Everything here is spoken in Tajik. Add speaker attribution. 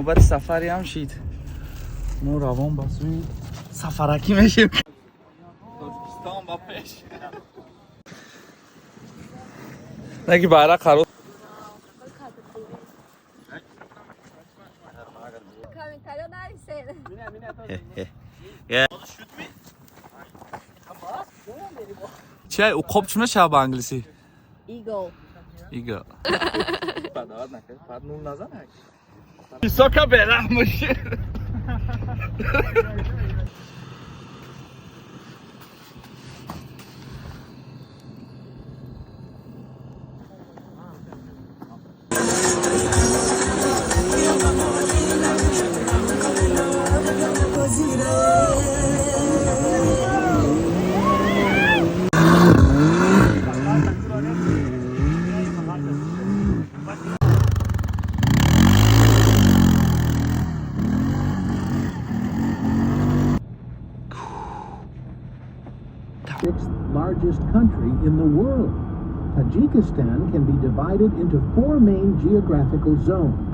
Speaker 1: Навбати сафари ҳам шид. Мо равон ба сӯи сафаракӣ мешем. Тоҷикистон ба пеш. Наки байрақ қарор.
Speaker 2: Комментарио нависед.
Speaker 1: Чай, уқоб чӣ мешавад ба англисӣ?
Speaker 2: Eagle.
Speaker 1: Ига. Писока бераҳм боши.
Speaker 3: Sixth largest country in the world. Tajikistan can be divided into four main geographical zones.